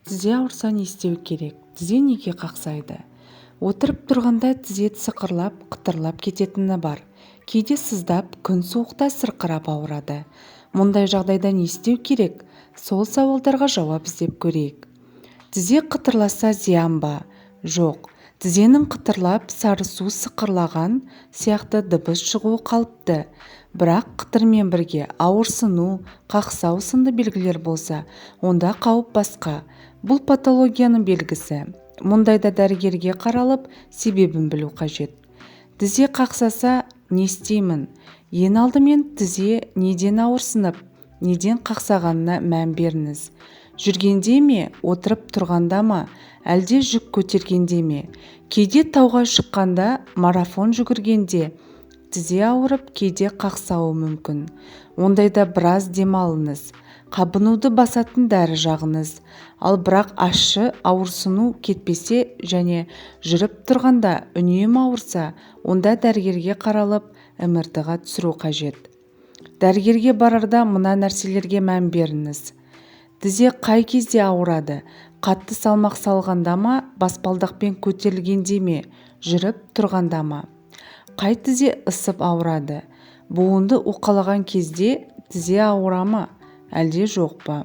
Тізе ауырса не істеу керек? Тізе неге қақсайды? Отырып тұрғанда тізе сықырлап, қытырлап кететіні бар. Кейде сыздап, күн суықта сырқырап ауырады. Мұндай жағдайда не істеу керек? Сол сауалдарға жауап іздеп көрейік. Тізе қытырласа зиян ба? Жоқ. Тізенің қытырлап, сары су сықырлаған сияқты дыбыс шығуы қалыпты. Бірақ қытырмен бірге ауырсыну, қақсау сынды белгілер болса, онда қауіп басқа. Бұл патологияның белгісі. Мұндайда дәрігерге қаралып, себебін білу қажет. Тізе қақсаса не істеймін? Ең алдымен тізе неден ауырсынып, неден қақсағанына мән беріңіз. Жүргенде ме, отырып тұрғанда ма, әлде жүк көтергенде ме? Кейде тауға шыққанда, марафон жүгіргенде тізе ауырып, кейде қақсауы мүмкін. Ондайда біраз демалыңыз, қабынуды басатын дәрі жағыңыз. Ал бірақ ащы ауырсыну кетпесе және жүріп тұрғанда үнемі ауырса, онда дәрігерге қаралып, МРТ-ға түсіру қажет. Дәрігерге барарда мына нәрселерге мән беріңіз. Тізе қай кезде ауырады? Қатты салмақ салғанда ма, баспалдақпен көтерілгенде ме, жүріп тұрғанда ма? Қай тізе ысып ауырады? Буынды уқалаған кезде тізе ауыра ма, әлде жоқ па?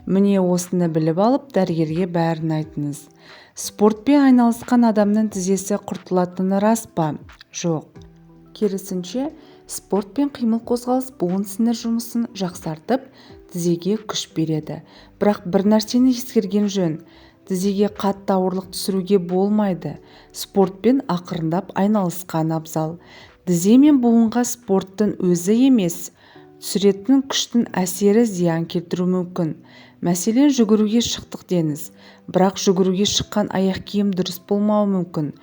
Міне, осыны біліп алып, дәрігерге бәрін айтыңыз. Спортпен айналысқан адамның тізесі құртылатыны рас па? Жоқ. Керісінше, спорт пен қимыл-қозғалыс буын-сіңір жұмысын жақсартып, тізеге күш береді. Бірақ бір нәрсені ескерген жөн. Тізеге қатты ауырлық түсіруге болмайды. Спортпен ақырындап айналысқан абзал. Тізе мен буынға спорттың өзі емес, түсіретін күштің әсері зиян келтіруі мүмкін. Мәселен, жүгіруге шықтық деңіз. Бірақ жүгіруге шыққан аяқ киім дұрыс болмауы мүмкін.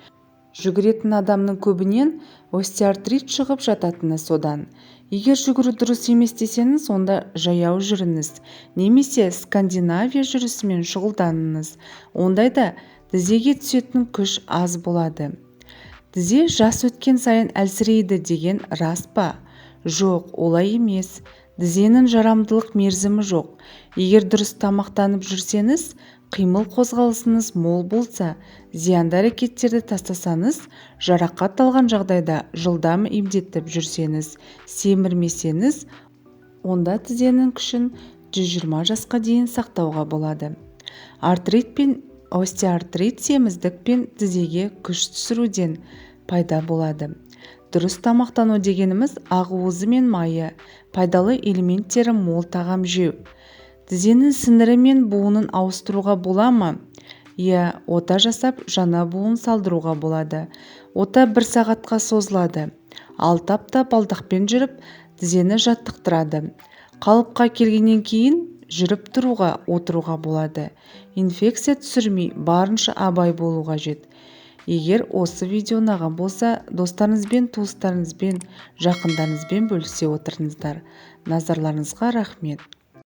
Жүгіретін адамның көбінен остеоартрит шығып жататыны содан. Егер жүгіру дұрыс емес десеңіз, онда жаяу жүріңіз немесе скандинавия жүрісімен шұғылданыңыз. Ондайда тізеге түсетін күш аз болады. Тізе жас өткен сайын әлсірейді деген рас па? Жоқ, олай емес. Тізенің жарамдылық мерзімі жоқ. Егер дұрыс тамақтанып жүрсеңіз, қимыл-қозғалысыңыз мол болса, зиянды әрекеттерді тастасаңыз, жарақат алған жағдайда жылдам емдетіп жүрсеңіз, семірмесеңіз, онда тізенің күшін 120 жасқа дейін сақтауға болады. Артрит пен остеоартрит семіздік пен тізеге күш түсіруден пайда болады. Дұрыс тамақтану дегеніміз ақуызы мен майы, пайдалы элементтері мол тағам жеу. Тізенің сіңірі мен буынын ауыстыруға бола ма? Иә, ота жасап, жаңа буын салдыруға болады. Ота бір сағатқа созылады. 6 апта балдақпен жүріп, тізені жаттықтырады. Қалыпқа келгеннен кейін жүріп тұруға, отыруға болады. Инфекция түсірмей, барынша абай болу қажет. Егер осы видео ұнаған болса, достарыңызбен, туыстарыңызбен, жақындарыңызбен бөлісе отырыңыздар. Назарларыңызға рахмет.